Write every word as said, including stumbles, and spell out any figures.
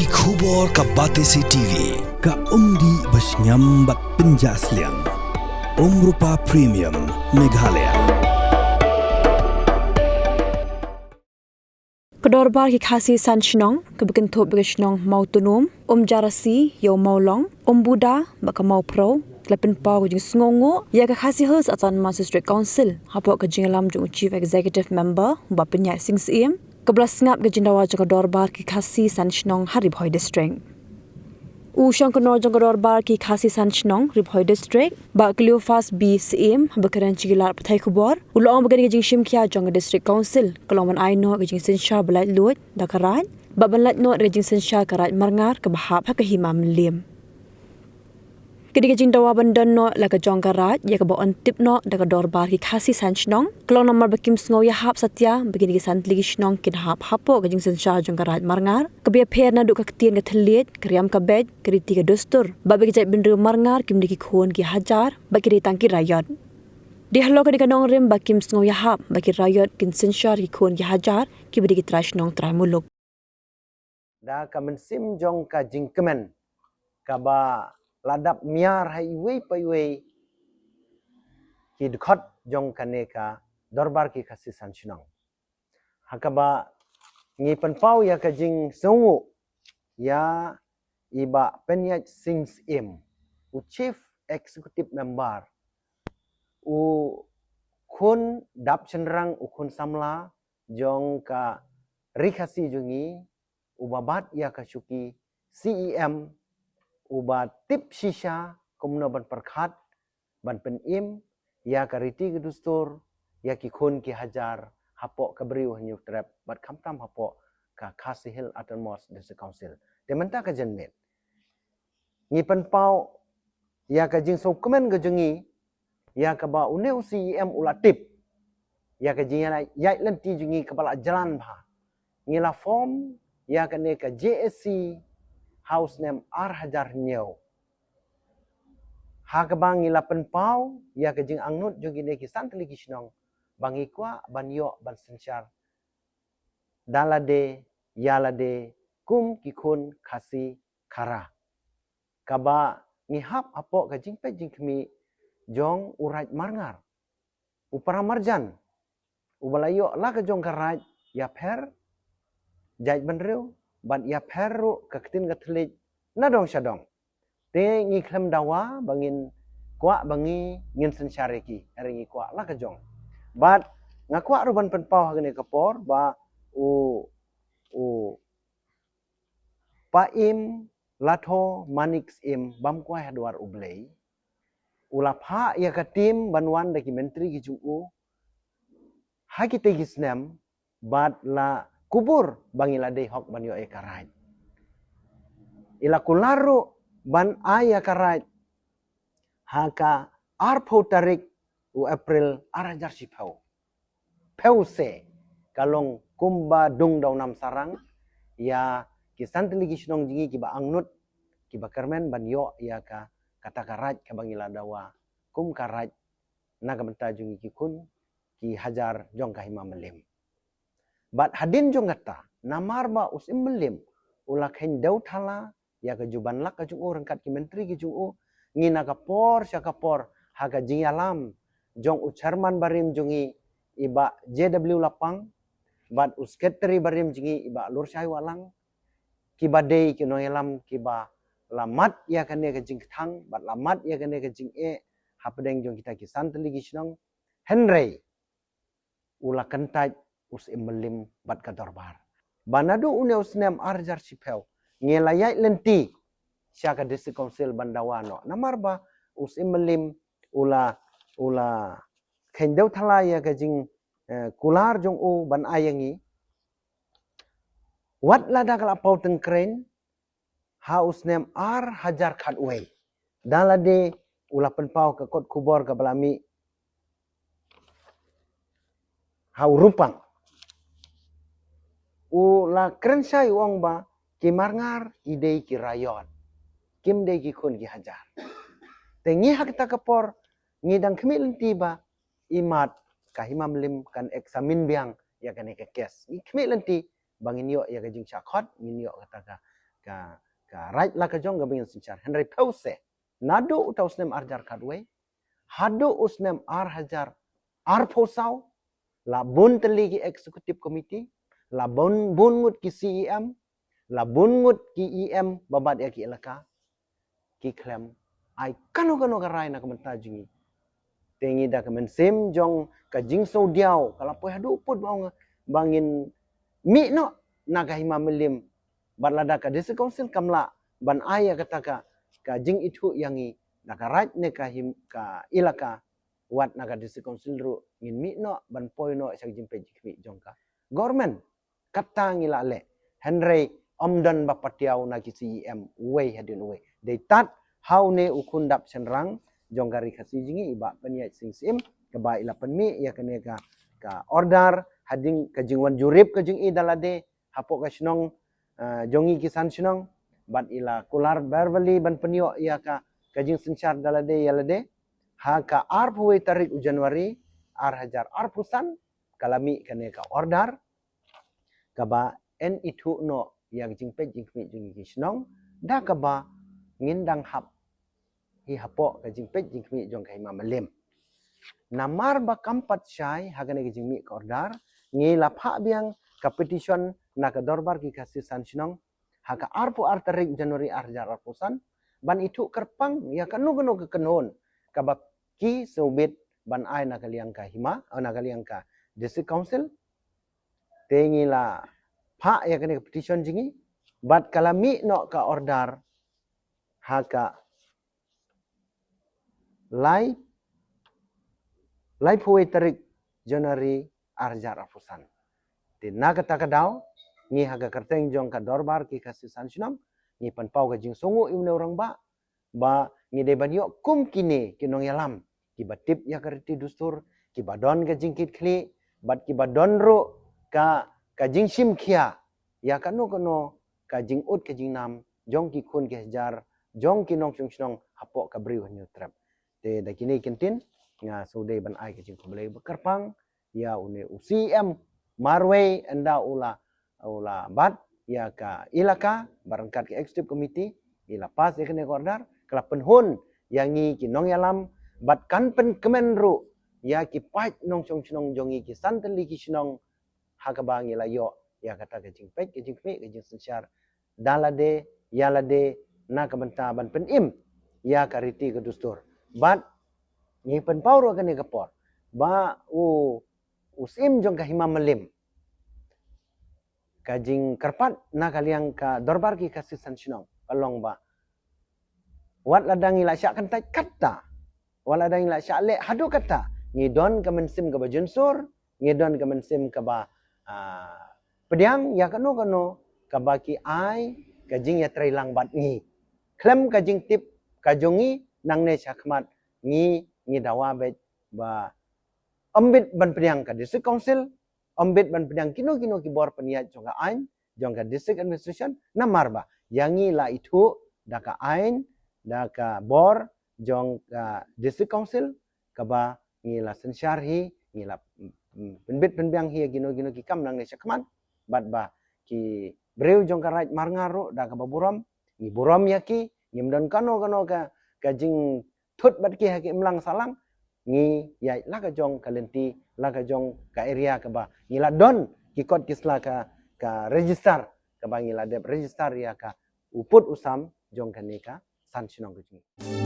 Ki khubor ka Batesi T V, ka umdih ba shngiam bad pynjah sliang. Umrupa Premium, Meghalaya. Ka Dorbar ki Khasi San Shnong, kaba kynthup ïa ka shnong Mawtunum, Umjarasi, ïa u Mawlong, Umbuda, bad ka Mawphrew, la pynpaw ka jingsngewnguh ïa ka Khasi Hills Autonomous District Council hapoh ka jingïalam jong u Chief Executive Member, Bah Pynïaid Sing Syiem, kaba la sngap ka jingdawa jong ka Dorbar ki Khasi San Shnong ha Ri Bhoi District. U Shongknor jong ka Dorbar ki Khasi San Shnong, Ri Bhoi District, Bah Cleophas B Syiem, haba kren sha ki lad pathai khubor, u la ong ba kane ka jingshim khia jong ka District Council ka long ban ai noh ka jingsynshar ba laitluid da ka Raid, bad ban lait noh da ka jingsynshar ka Raid Marngar kaba hap ha ka Hima Mylliem. Kane ka jingdawa ban don noh la ka jong ka Raid ïa kaba yn tip noh da ka Dorbar ki Khasi San Shnong, ka long namar ba kim sngew ïahap satia ba kine ki san tylli ki shnong kin hap hapoh ka jingsynshar jong ka Raid Marngar, kaba ïapher naduh ka ktien ka thylliej, ka riam ka beit, ka riti ka dustur, bad ba ki jaitbynriew Marngar kim dei ki khun ki hajar, bad ki dei tang ki raiot. Dei halor kane ka nongrim ba kim sngew ïahap ba ki raiot kin synshar ki khun ki hajar, kiba dei ki trai shnong trai muluk. Da ka mynsiem jong ka jingkmen, kaba la dap miar ha iwei pa iwei ki dkhot jong kane ka Dorbar ki Khasi San Shnong. Ha kaba ngi pynpaw ïa ka jingsngewnguh ïa i Bah Pynïaid Sing Syiem, u Chief Executive Member, u khun dap shynrang, u khun samla jong ka Ri Khasi jong ngi, uba bat ïa ka shuki C E M, uba tip shisha kumno ban pyrkhat, ban pynim ïa ka riti ka dustur, ïa ki khun ki hajar hapoh ka Bri u Hynñiewtrep, bad khamtam hapoh ka Khasi Hills Autonomous District Council. Te mynta ka janmiet, ngi pynpaw ïa ka jingsngewkmen ka jong ngi, ïa kaba une u C E M u la tip ïa ka jingïaid lynti jong ngi kaba la jlan bha. Ngi la form ïa kane ka J A C ha u snem ar hajar hynñiew. Ha kaba ngi la pynpaw ïa ka jingangnud jong kine ki san tylli ki shnong ba ngi kwah ban ïoh ban synshar da lade ïa lade kum ki khun Khasi Khara. Kaba ngi hap hapoh ka jingpeit jingkhmih jong u Raid Marngar, u para marjan, uba la ïoh la ka jong ka Raid ïapher jaitbynriew, bad ïapher ruh ka ktien ka thylliej na dong sha dong. Te ngi khlem dawa ba ngin kwah ba ngi ngin synshar ïa ki, hynrei ngi kwah la ka jong. Bad nga kwah ruh ban pynpaw ha kane ka por ba u, u Paiem Latho Manik Syiem bam kwai ha dwar U Blei, u la phah ïa ka team ban wan da ki myntri ki jong u ha kitei ki snem, bad la kubur ba ngi la dei hok ban ïoh ïa ka Raid. I la kular ruh ban ai ïa ka Raid ha ka arphew tarik u April ar hajar shiphew. Phew se, ka long kumba dung da u nam sarang ïa ki san tylli ki shnong jong ngi kiba angnud, kiba kyrmen ban ïoh ïa ka, kata ka Raid kaba ngi la dawa kum ka Raid na ka bynta jong ngi ki khun ki hajar jong ka Hima Mylliem. Bad hadien jong kata, namar ba u Syiem Mylliem u la kheiñ dew thala ïa ka juban lak ka jong u ryngkat ki myntri ki jong u, ngi na ka por sha ka por, ha ka jingïalam jong u chairman barim jong ngi, i Bah J W Lapang, bad u secretary barim jong ngi, i Bah Lurshai Wahlang, kiba dei ki nongïalam kiba la mad ïa kane ka jingkthang bad la mad ïa kane ka jingeh hapdeng jong kita ki san tylli ki shnong. Hynrei u la kyntait u Syiem Mylliem bad ka dorbar. Ba naduh une u snem ar hajar shiphew, ngi la ïaid lynti sha ka District Council ban dawa noh. Namar ba u Syiem Mylliem u la, u la kheiñ dew thala ïa ka jing, eh, kular jong u ban ai ïa ngi. Wat lada ka la paw tyngkreiñ ha u snem ar hajar khatwei, da lade u la pynpaw ka kot khubor kaba la mih ha u Rupang. U la kren shai u ong ba ki Marngar i dei ki raiot, kim dei ki khun ki hajar. Te ngi ha kata ka por ngi dang khmih lynti ba i mat ka Hima Mylliem kan examine biang ïa kane ka case. Ngi khmih lynti ba ngin ïoh ïa ka jingshah khot, ngin ïoh kata ka, ka, ka raid la ka jong kaba ngin synshar. Hynrei phew se, naduh uta u snem ar hajar khatwei haduh u snem ar hajar arphew saw, la bun tylli ki executive committee, la bun, bun ngut ki C E M, la bun ngut ki E M ba bat ïa ki elaka, ki khlem ai kano kano ka rai na ka bynta jong ngi. Te ngi da ka mynsiem jong ka jingsngewdiaw ka la poi haduh pud ba ong ba ngin mih noh na ka Hima Mylliem, bad lada ka District Council kam lah ban ai ïa kata ka, ka jingithuh ïa ngi da ka raid ne ka him, ka elaka, wat na ka District Council ruh ngin mih noh ban poi noh sha ka jingpeit jingkhmih jong ka government. Kata ngi la leh. Hynrei ym don ba patiaw na ki C E M uwei hadien uwei. Dei tad ha une u khun dap shynrang jong ka Ri Khasi jong ngi, i Bah Pynïaid Sing Syiem, kaba i la pynmih ïa kane ka, ka order hadien ka jingwan jurip ka jong i da lade hapoh ka shnong, eh, jong ngi ki san shnong, bad i la kular verbally ban pynïoh ïa ka, ka jingsynshar da lade ïa lade. Ha ka arphew wei tarik u January ar hajar arphew san ka la mih kane ka order kaba yn ithuh noh ïa ka jingpeit jingkhmih jong ngi ki shnong, da kaba ngin dang hap hi hapoh ka jingpeit jingkhmih jong ka Hima Mylliem. Namar ba kam pat shai ha kane ka jingmih ka order, ngi la phah biang ka petition na ka Dorbar ki Khasi san shnong ha ka arphew ar tarik January ar hajar arphew san ban ithuh kyrpang ïa kano kano ka kynhun kaba ki sngewbit ban ai na ka liang ka Hima, eh, na ka liang ka District Council. Te ngi la phah ïa kane ka petition jong ngi, bad ka la mih noh ka order ha ka lai, laiphew wei tarik January ar hajar arphew san. Te na kata ka daw ngi ha ka kyrteng jong ka Dorbar ki Khasi san shnong ngi pynpaw ka jingsngewnguh ïa une u rangbah ba ngi dei ban ïoh kum kine ki nongïalam kiba tip ïa ka riti dustur, kiba don ka jingkitkhlieh, bad kiba don ruh ka, ka jingshim khia ïa kano kano ka jingud ka jingnam jong ki khun ki hajar jong ki nongshong shnong hapoh ka Bri u Hynñiewtrep. Te da kine ki ktien nga sngewdei ban ai ka jingkhublei ba kyrpang ïa une u C E M marwei ynda u la, u la bat ïa ka elaka bad ryngkat ka executive committee, i la pass ïa kane ka order, ka la pynhun ïa ngi ki nongïalam bad kan pynkmen ruh ïa ki paid nongshong shnong jong ngi ki san tylli ki shnong ha kaba ngi la ïoh ïa kata ka jingpeit ka jingkhmih ka jingsynshar da lade ïa lade na ka bynta ban pynim ïa ka riti ka dustur. Bad ngi pynpaw ruh kane ka por ba u, u Syiem jong ka Hima Mylliem, ka jingkyrpad na ka liang ka Dorbar ki Khasi san shnong ka long ba wat lada ngi la shah kyntait katta, wat lada ngi la shah leh haduh katta, ngi don ka mynsiem kaba jynsur, ngi don ka mynsiem kaba, ah, pdiang ïa kano kano kaba ki ai ka jingïatreilang bad ngi. Khlem ka jingtip ka jong ngi nangne shakhmat ngi, ngi dawa beit ba ym bit ban pdiang ka District Council, ym bit ban pdiang kino kino ki bor pynïaid jong ka aiñ jong ka District Administration, namar ba ïa ngi la ithuh da ka aiñ, da ka bor jong ka District Council kaba ngi la synshar hi, ngi la, mm, pynbit pynbiang hi ïa kino kino ki kam nangne shakhmat, bad ba ki briew jong ka Raid Marngar ruh da kaba burom, ngi burom ïa ki, ngim don kano kano ka, ka jingthut bad ki ha ki imlang sahlang, ngi ïaid la ka jong ka lynti, la ka jong ka area kaba ngi la don ki kot ki sla ka, ka register, kaba ngi la dep register ïa ka u pud u sam jong kane ka san shnong ka jong ngi.